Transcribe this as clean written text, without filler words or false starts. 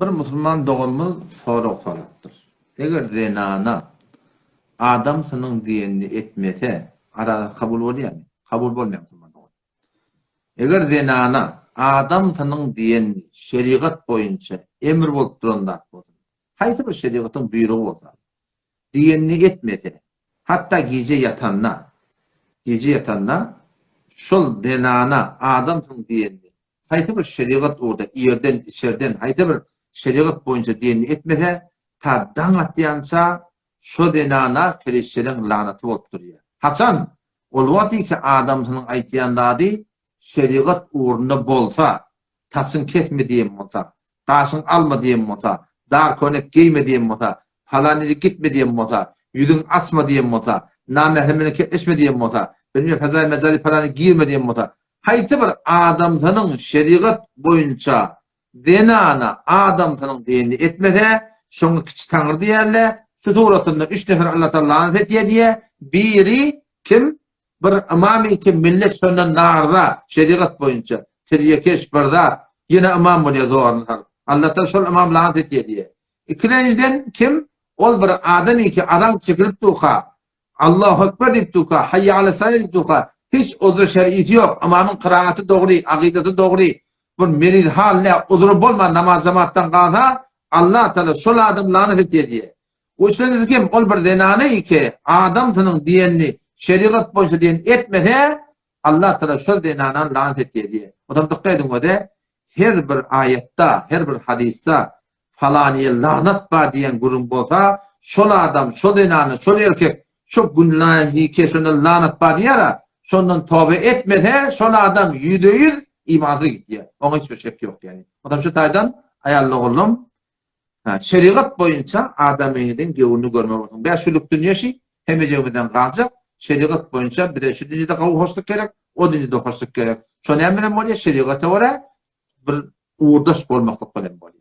Bir musulman doganymyz sorag sorapdyr. Eger zenana adamsynyň diýenini etmese, arazasy kabul bolýarmy? Kabul bolmaýar musulman dogan. Eger zenana adamsynyň diýenini şerigat boýunça emr bolup duran zat bolsun, haýsy bir şerigatyň buýrugy bolsa, diýenini etmese, hatda gije ýatanda, gije ýatanda şol zenana adamsynyň diýenini haýsy bir şerigat ugurda ýerden, içerden, haýsy bir şerigat boýunça diýenini etmese, ta daň atýança şo zenana perişdeleň lanaty bolup durýar. Haçan? Ol wagt iki adamsynyň aýtýan zady şerigat ugrunda bolsa, saçyň kesme diýen bolsa, gaşyň alma diýen bolsa, dar köýnek geýme diýen bolsa, palan ýere gitme diýen bolsa, ýüzüňi açma diýen bolsa, namährem bilen kepleşme diýen bolsa, bilmem fezaý-mejazy palana girme diýen bolsa, Haýsy bir adamsynyň şerigat boýunça zenana adamsynyň diýenini etmese, şoňa kiçi taňry diýerler, şu suratynda üç nefer Allatagala lanat etýär diýýär, biri kim? Bir ymam iki millet şondan narza, şerigat boýunça, tirýekeş bir zat, ýene ymam bolýar zoruny salyp. Allatagala şol ymam lanat etýär diýýär. Ikilenjiden kim? Ol bir adam iki azan çekilip durka, Allahu Ekber diýip durka, Haýýa ala salat diýip durka, hiç uzry şer'isi ýok, ymamyň kyraaty dogry, akydasy dogry, bir meriz hal nä, uzry bolman namaz jemaatdan galsa, Allah Taala şol adamy lanat etýär diýýär. We üçünjisi kim? Ol bir zenany ki, adamsynyň diýenini şerigat boýunça diýen etmese, Allah Taala şol zenanany lanat etýär diýýär. Otam dykgat ediň öze, her bir aýatda, her bir hadysda Palanyýa lagnat bar diýen gürrüň bolsa, şol adam, şol zenana, şol erkek şo günähike şonda lagnat bar diýýär-ä, şondan toba etmese, şol adam ýüzde-ýüz imansyz gitýär. Oňa hiç bir şek ýok ýagny. Adam şu taýdan aýal-ogullym, şerigat boýunça adamyňyzyň göwnüni görmeli bolsun. Bäş ýyllyk dünýe şi, hemmejegimizden galjak. Şerigat boýunça bize şu dünýede gowy hoşluk gerek, o dünýede hoşluk gerek. Şo näme bilen bolýar? Şerigata görä bir ugurdaş bolmaklyk bilen bolýar.